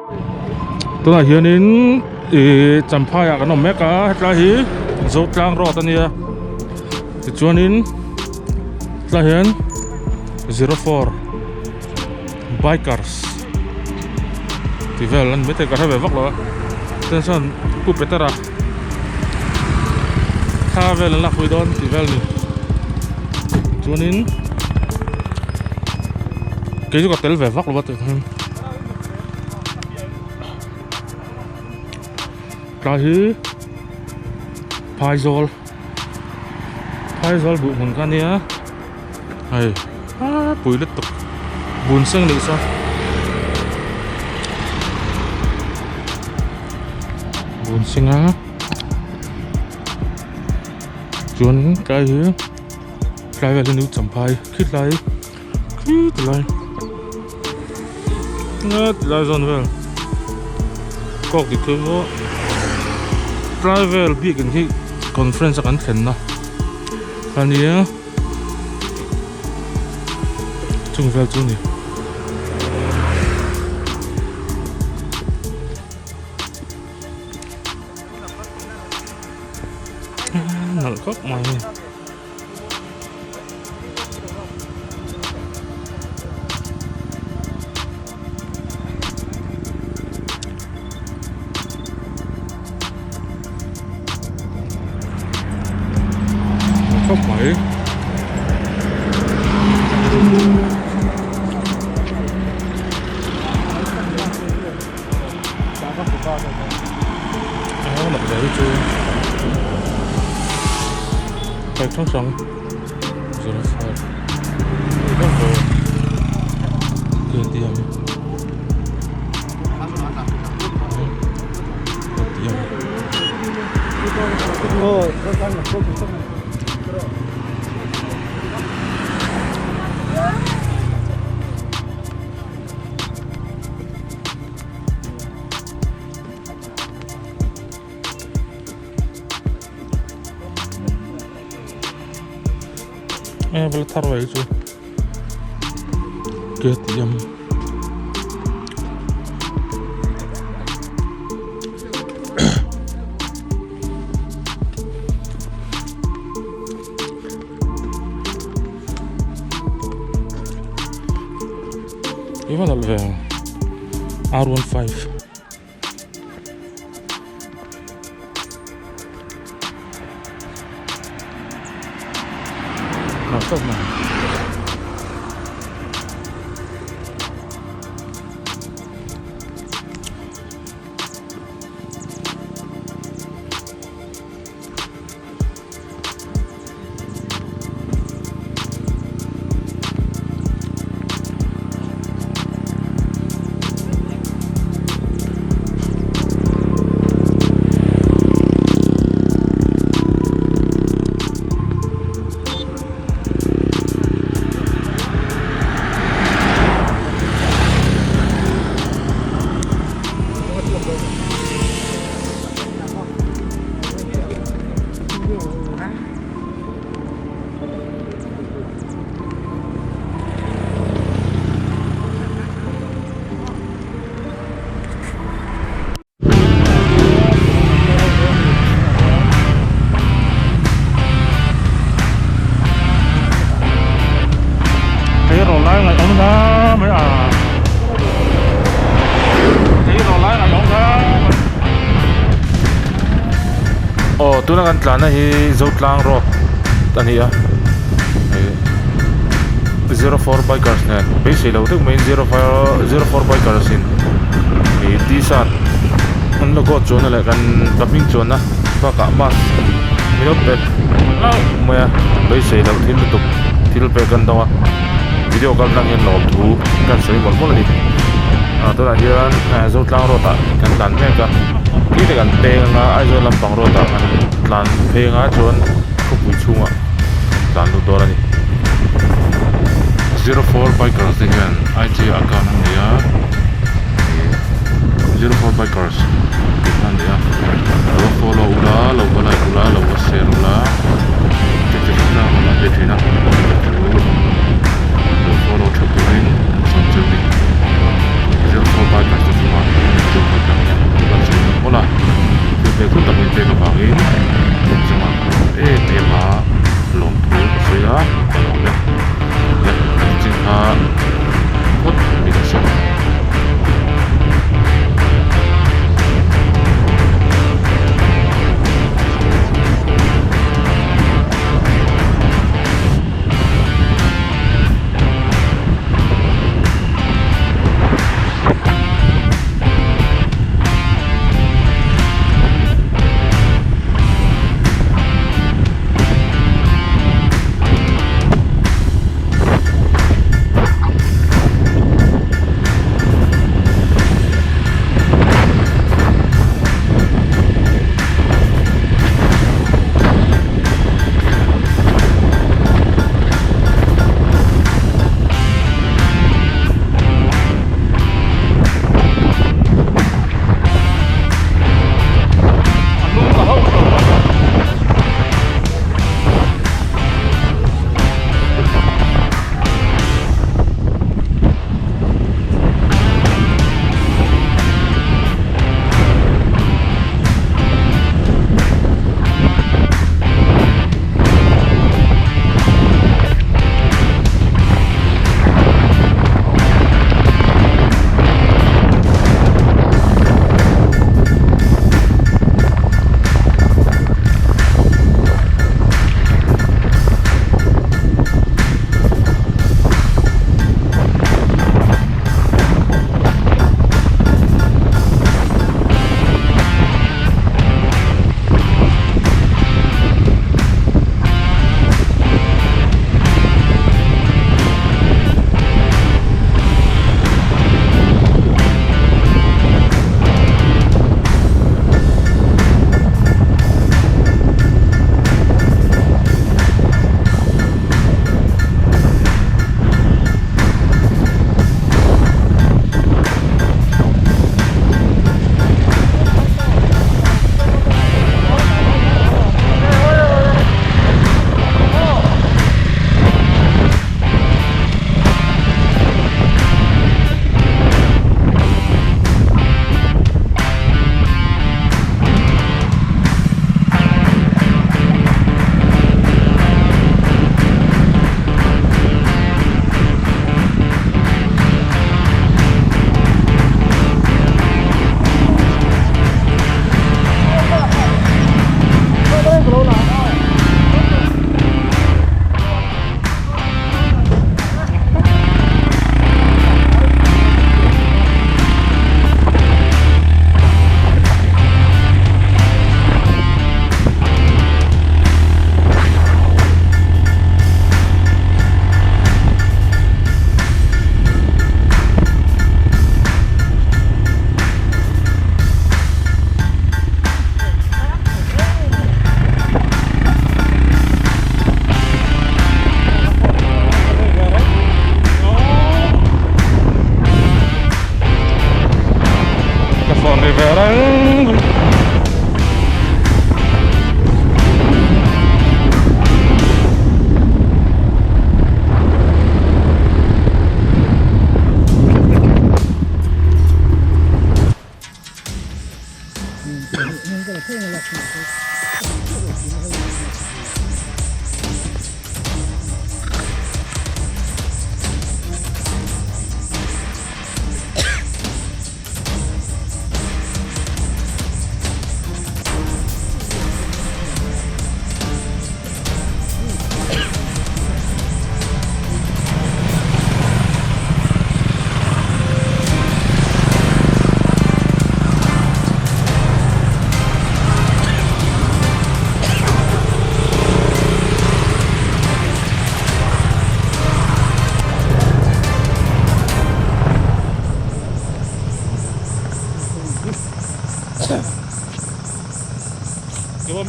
Tunah hianin ih Champhai ah kan awm mek a hetlai hi Zotlang road a nia tichuanin tlaiah hian 04 bikers tih vel an ni maithei ka hre ve vak lo a chuan sawn pu Petera thla vel an lakpui dawn tih vel a ni chuanin kei chu ka tel ve vak lo a tih hian tlai hi phaizawl phaizawl buh hmun kha a nia hei a pui lutuk bun seng nih sawn bun seng a chuan tlai hi tlai vel hi new champhai khilai khi ti lai nga ti lai zawn vel kawk dik thei pawh tlai vel biakin hi conference a kan thlen na a nia chung vel chu a ni. Nalh khawp mai a ni. Khawp mai. Bike hrang hrang 04 KTM KTM E vel thar mai chu KTM I va nalh ve R15. Tleirawl lai ngaih awm hla mai a tleirawl lai ngaih awm hla mai Aw tuna kan tlanna hi Zotlang road a ni a 04 bikers nen beisei lo deuh maiin 04 bikers in ih t-shirt an logo chuanna leh kan ka hming chuanna bakah mask min lo pe hlauh mai a beisei loh thil lutuk thil pek an dawng a video kal tlang hian lawmthu kan sawi mawlh mawlh a ni ah tunah hian Zotlang road ah kan tlan mek a ti te kan peng anga Aizawl lampang road ah kan tlan phei anga chuan khawpui chhungah tlan lut dawn a ni. 04 bikers te hian IG account an nei a 04 bikers tih kha an nei a lo follow ula lo va like ula lo va share ula thil chi hrang hrang an update thin a chu lo follow theuh turin an sawm cheu a ni 04 bikers te chungah.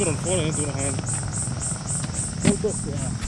rawn fall ang tunah khan. Kal tawk teh a.